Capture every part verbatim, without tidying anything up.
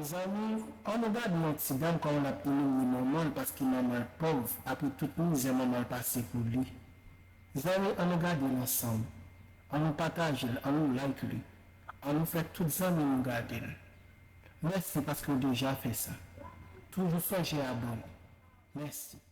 Zanmi, ann nou gade yon ti dam kòman l ap imilye manman l paske manman l pòv apre tout mizè manman l pase pou li. Zanmi, ann nou gade l ansanm. Ann nou pataje l, ann nou like li. Ann nou fè tout zanmi nou gade l. Mèsi paske w deja fè sa. Toujou sonje abòne. Mèsi.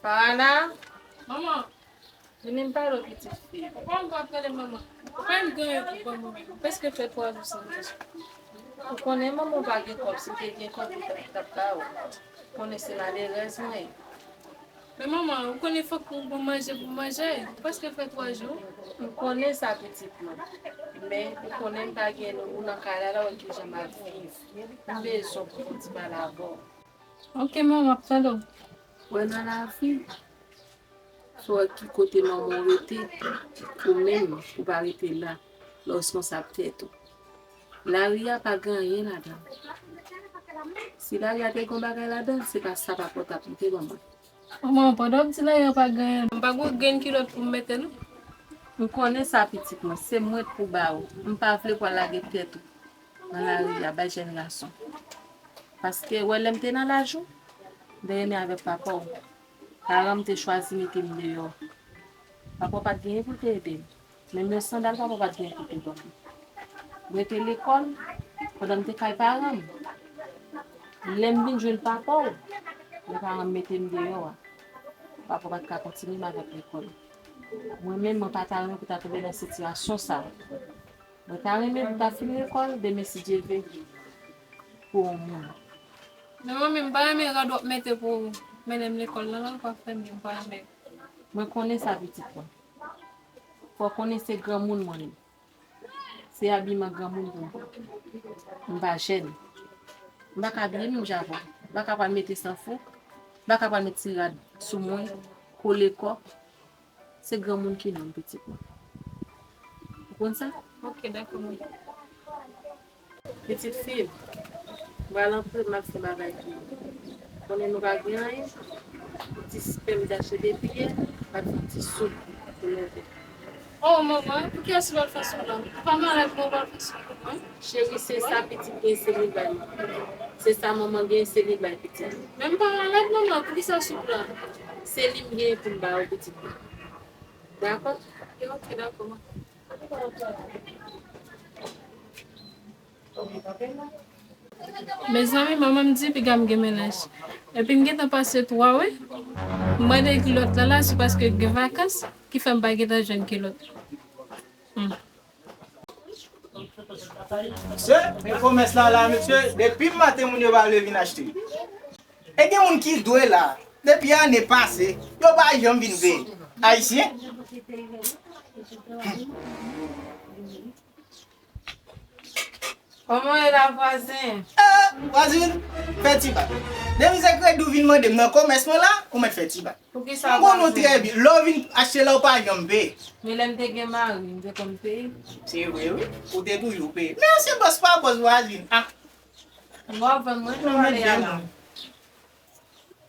Farana, manman, vini m pale w pitit fi. Ou pa m pa pale manman. Ou pa m gen anyen pou ban mwen. Ou prèske fè twa jou san manje. Ou konnen manman w pa gen kòb, si w te gen kòb, li t ap, li t ap ba ou. Ou konnen se malerèz mwen ye. Men manman, ou konnen fòk ou ban m manje pou m manje. Ou prèske fè twa jou. M konnen sa pitit mwen. Men ou konnen m pa gen ou nan kay la, la w wè kijan m ap viv. M bezwen pou m ti pale avè w. Ok manman, m ap tande w. Wè nan lavi, fò w wè ki kote manman w rete, ou menm ou pa rete la, lè w responsab tèt ou. Lari a pa gen anyen ladan l. Si lari a te gen yon bagay ladan l, se pa sa papa w t ap mete ban mwen. Manman, pandan w ap di lari a pa gen anyen, m pa gen yon grenn kilòt pou m mete non. M konnen sa pitit mwen, se mwen k pou ba ou. M pa vle pou w al lage tèt ou nan lari a bay jèn gason. Paske wè lè m te nan laj ou, m te renmen avèk papa w. Paran m te chwazi mete m deyò. Papa w pa t genyen pou l te ede m. Menm yon sandal papa w pa t genyen pou l te ban m. M rete lekòl pandan m te kay paran m. Lè m vin jwenn papa w, lè paran m mete m deyò a, papa w pa t ka kontinye m avèk lekòl. Mwen menm, mwen pa ta renmen pou ta tonbe nan sitiyasyon sa a. Mwen ta renmen pou ta fin lekòl, demen si Dye ve, pou yon moun. Men manmi, m pa renmen rad w ap mete pou mennen m lekòl nan, non, l pa fè m byen, m pa renmen. Mwen konnen sa pitit mwen. Fò w konnen se granmoun mwen ye. Se abiman granmoun pou m pran. M pa jèn. M pa ka abiye menm jan avè w. M pa ka pral mete sanfou. M pa ka pral met ti rad sou mwen, kole kò. Se granmoun ki nonm pitit mwen. Ou konn sa? Ok, dakò, manmi. Pitit fi m, m pral antre, m ap fè bagay pou ou. Konnen nou pa gen anyen, ti sipè m te achte depi yè, m ap fè ti soup pou nou de. Oh, manman, pou kiyès ou pral fè soup la? Ou pa malad, non, ou pral fè soup pou mwen? Cheri, se sa pitit gen, se li bay manman. Se sa manman gen, se li bay pitit. Men m pa malad, manman, poukisa soup la? Se li m gen pou m ba ou, pitit mwen. Dakò? Ok, dakò, manman. Mezanmi, manman m di piga m gen mennaj. Epi m gentan pase twa, wi. M mande kilòt la la, se paske gen vakans ki fè m pa gentan jwenn kilòt. Hmm. Mesye, men komès la la, mesye, depi maten moun yo pa vle vin achte. E gen moun ki dwe la, depi ane pase, yo pa janm vin peye. Ayisyen. Kòman w ye la, vwazen? Eh, vwazin, fè ti bak. Depi se kredi w vin mande m nan komès mwen la, ou mèt fè ti bak. Poukisa, m konn ou vwazen? Trè byen. Lè w vin achte la, ou pa janm peye. Men lè m te gen mari, m te konn peye. Se vre, wi. Ou te toujou peye. Men se bòs pa bòs, vwazin. Ah. Bon, avan mwen, non, mèt ale a la.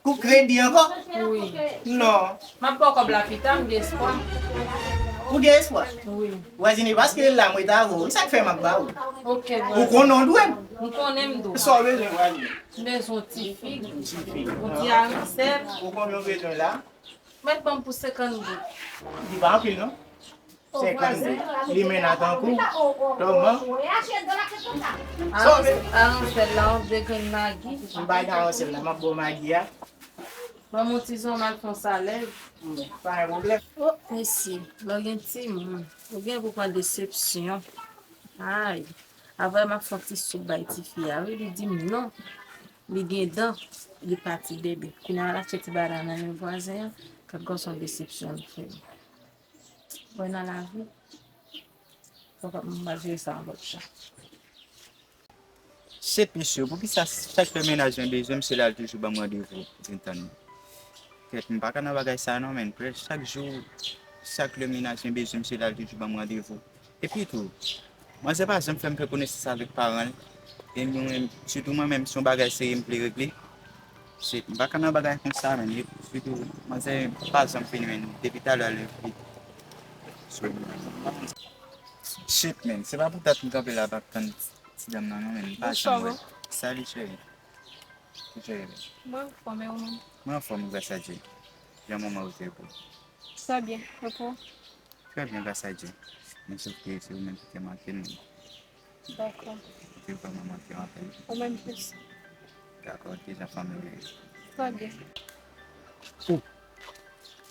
Pou kredi ankò? Wi. Non. M ap ba w kòb la pita, m gen espwa. Ou gen espwa? Wi. Vwazin, e paske l la, mwen ta vo. Sa k fè m ap ba ou? Ok, vwazin. Ou konnen w dwe m? M konnen m dwe w. Sa w bezwen, vwazin? M bezwen yon ti fig. Yon ti fig. Yon ti aransèl. Ou konbyen w bezwen la? Mèt ban m pou senkant goud. Li pa anpil, non? Senkant goud. Li men nan tankou. Kòman? Aransèl la, yon de grenn magi. M bay nan aransèl la, m ap ba w magi a. Ban m yon ti zòn, m al fè yon salèd. Hmm, pa gen pwoblèm. Oh, mesye, lè w gen timoun, ou gen pou pran desepsyon. Ay, avè m ap fè yon ti soup bay tifi a, wi, li di m non. Li gen dan, li pati bebe. Kounye a, l achte ti bagay la nan men vwazen an, gad gòson desepsyon li fè m. Wè nan lavi, fòk m ap jere sa yon lòt jan. Shit, mesye, poukisa chak lè mennaj mwen bezwen m, se la l toujou ban m randevou, vin tann mwen? Kèt, m pa ka nan bagay sa non, menn. Prè, chak jou, chak lè mennaj mwen bezwen m, se la l toujou ban m randevou. Epi tou, Manzè pa janm fè m fè konesans avèk paran l. E nou menm, sitou mwen menm, se yon bagay serye m vle regle. Se, m pa ka nan bagay konsa, menm. E sitou, manzè pa janm vini, menm. Depi talè, l rele. So, shit, menm. Se pa pou dat m kanpe la, m ap tann ti dam nan, non, menm. M pa janm wè. Salut, chérie. Ki chérie? Mwen anfòm, e ou menm? Mwen anfòm, gras a Dye. Jan manman ou te pou? Sa byen, e pou? Trè byen, gras a Dye. Men sof ke se ou menm ki te manke m. Dakò. Ou te vrèman manke m anpil. Ou menm plis. Dakò, kijan fanmi w ye? Trè byen. Oh.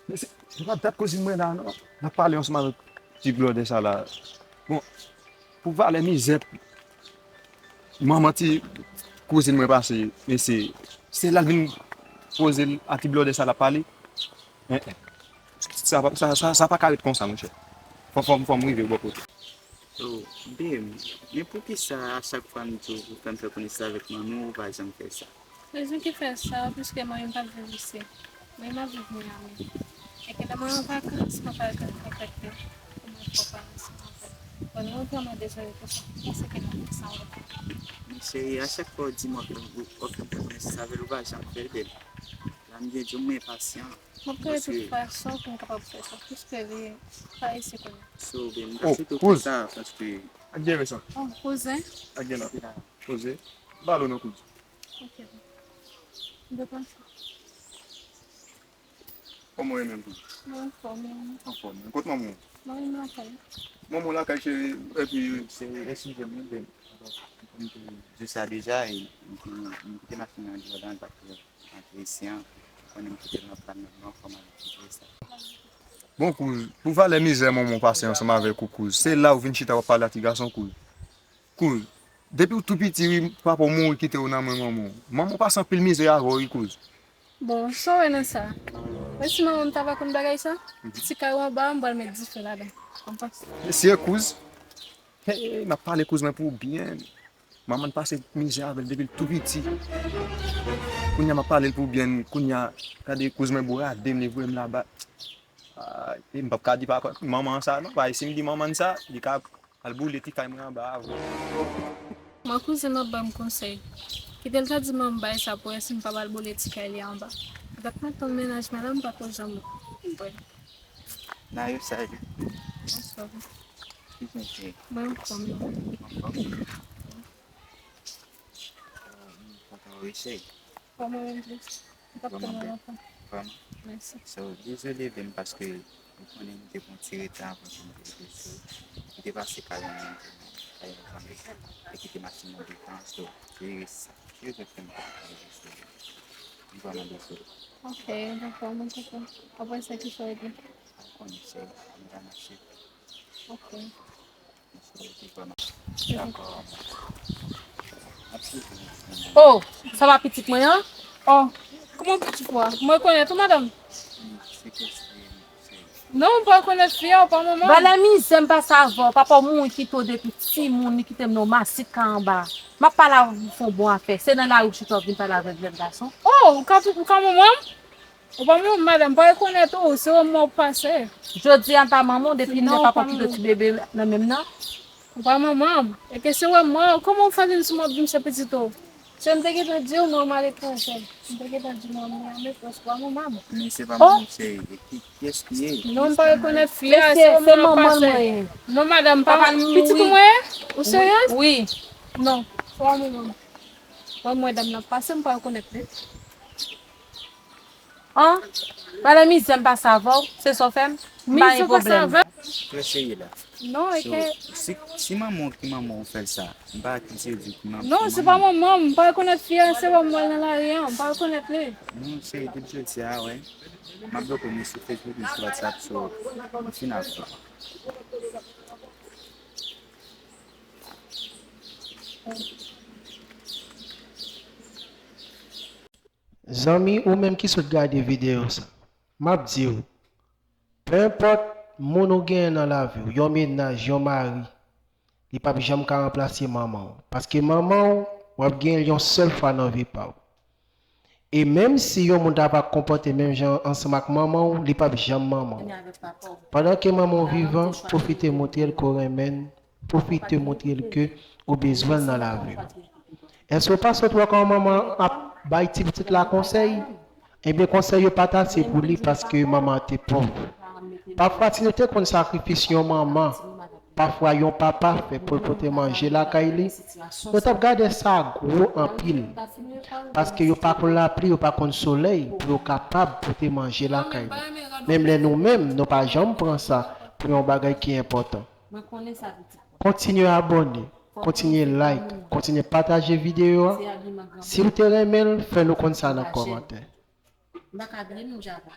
Men se, se pa dat kouzin mwen la, non. N ap pale ansanm avèk ti blòdè sa la. Bon, pou valè mizè, manman ti kouzin mwen pase, mesye, se la l vin poze l a ti blòdè sa l ap pale. Eh, eh. Sa, pa- sa, sa, sa pa ka ret konsa, monchè. Fò, fò, fò m rive bò kote. Oh, babe, men poukisa a chak fwa m di w pou fè m fè konesans avèk manmi w, ou pa janm fè sa? Rezon ki fè sa, piske manmi m p ap viv isi. Manmi m ap viv Miami. E ke lè mwen an vakans, mwen pa gen kontakte pou mwen fè konesans avè l. Bon, nou vrèman dezole pou sa. Mwen panse ke nou fè sa anlè. Men cheri, a chak fwa w di m w ap fè m, w ap fè m fè konesans avè l, ou pa janm fè l, babe. La m byen di w, mwen enpasyan. M ap kreye tout fason pou m kapab fè sa, piske li pa isi kounye a. So, ben, m ta swete w fè sa, paske. Ak gen resan. Oh, kouzen. Ak gen la. Poze. Balo nan kouz. Ok. M te panse. Kòman w ye menm, kouz? Mwen anfòm, e ou? Anfòm. Kot manman w? Manman m lakay. Manman w lakay, cheri, epi se esizye m, ben. M te di sa deja, e m te, m kite machin nan deyò la, m pa t antre isi an, konnen m kite l nan plan nan, m anfòm avèk ti sa. Bon, kouz, pou valè mizè manman w pase ansanm avèk ou, kouz, se la ou vin chita w ap pale a ti gason, kouz. Kouz, depi w tou piti, wi, papa w mouri kite w nan men manman w. Manman w pase anpil mizè avè w, wi, kouz. Bon, sa w wè nan sa? Mwen si manman m ta pa konn bagay sa, ti kay ou anba a, m pral met dife ladan. Konprann? Mesye, kouz. Hey, n ap pale kouz mwen pou byen. Manman l pase mizè avè l depi l tou piti. Kounye a m ap pale l pou byen. Kounye a, gade kouz mwen bourade m, li voye m laba. Ah, e m p ap ka di pa manman an sa non, paske si m di manman n sa, li ka al boule ti kay mwen anba a vre. Mwen kouzen m ap ban m konsèy. Kite l ta di manman m bay sa pou wè si m p ap al boule ti kay li anba. Dat mwen tann mennaj mwen la, m pako janm wè l. Nayou, salut. Bonswa. Ki jan w ye? Mwen anfòm. Anfòm? Oh, m kontan wè w, cheri. Kòman w ye? M t ap tann ou lontan. Vrèman? Mèsi. So, dezole, ben, paske ou konnen m te pran ti reta anvan ke m te rive sou. M te pase kay mwen, kay yon zanmi, e kite machin nan devan, so, se sa ki rezon fè m pa rive sou. M vrèman dezole. Ok, dakò, mwen konprann. Apre sa, kisa w di? Ou konnen, cheri, m va mache. Ok. Oh, sa pa pitit mwen an? Oh, kòman pitit ou a? Mwen rekonèt ou, madanm? Non, m pa rekonèt fi a, ou pa manman m. Valè mizè m pase avè w, papa w mouri kite w depi timoun, li kite m nan yon masit kay anba. M ap pale avè w pou fè yon bon afè. Se nan lari w chita w vin pale avèk jèn gason. Oh, ou ka, ou ka manman m? Ou pa manman m, madanm, m pa rekonèt ou, se wè m wè w pase. Jodi a m pa manman w, depi lè papa w kite ti bebe nan men m nan. Ou pa manman m. E ke se wè m wè w, kòman w fè vin sou mwen ap di m se pitit ou? Se m te gentan di w, non, m aletranje. M te gentan di w, non, m Miami, paske w pa manman m. Men se pa manman w, se ki, kiyès ki ye? Non, m pa rekonèt fi a, se wè m wè w ap pase. Non, madanm, pa pitit ou mwen ye? Ou serye? Wi. Non, se pa manman m. Wè m wè dam nan ap pase, m pa rekonèt li. An, valè mizè m pase avè w, se sa w fè m, m pa gen pwoblèm. Trè serye la. Non, e ke si, si manman w ki manman w fè l sa, m pa akize w di ki manman w. Non, se pa manman m, m pa rekonèt fi a, se wè m wè l nan lari a, m pa rekonèt li. Non, cheri, depi jodi a, wè. M ap bloke w sou Facebook, sou WhatsApp, so, m fin avè w. Zanmi, ou menm ki sot gade videyo sa, m ap di w, penpòt moun ou genyen nan lavi w, yon mennaj, yon mari, li p ap janm ka ranplase manman w. Paske manman w, w ap genyen l yon sèl fwa nan vi pa w. E menm si yon moun ta pa konpòte menm jan ansanm ak manman w, li p ap janm manman w. Pandan ke manman w vivan, pwofite montre l ke w renmen l, pwofite montre l ke ou bezwen l nan lavi w. Èske w pa sot wè kòman manman ap bay ti pitit la konsèy? Ebyen, konsèy yo pa t ase pou li paske manman an te pòv. Pafwa, si nou te konn sakrifis yon manman, pafwa yon papa fè pou l pote manje lakay li, nou t ap gade sa gwo anpil. Paske yo pa konn lapli, yo pa konn solèy pou yo kapab pote manje lakay li. Menm lè nou menm, nou pa janm pran sa pou yon bagay ki enpòtan. Kontinye abòne, kontinye like, kontinye pataje videyo a. Si w te renmen l, fè nou konn sa nan kòmantè. M pa ka bliye m Java.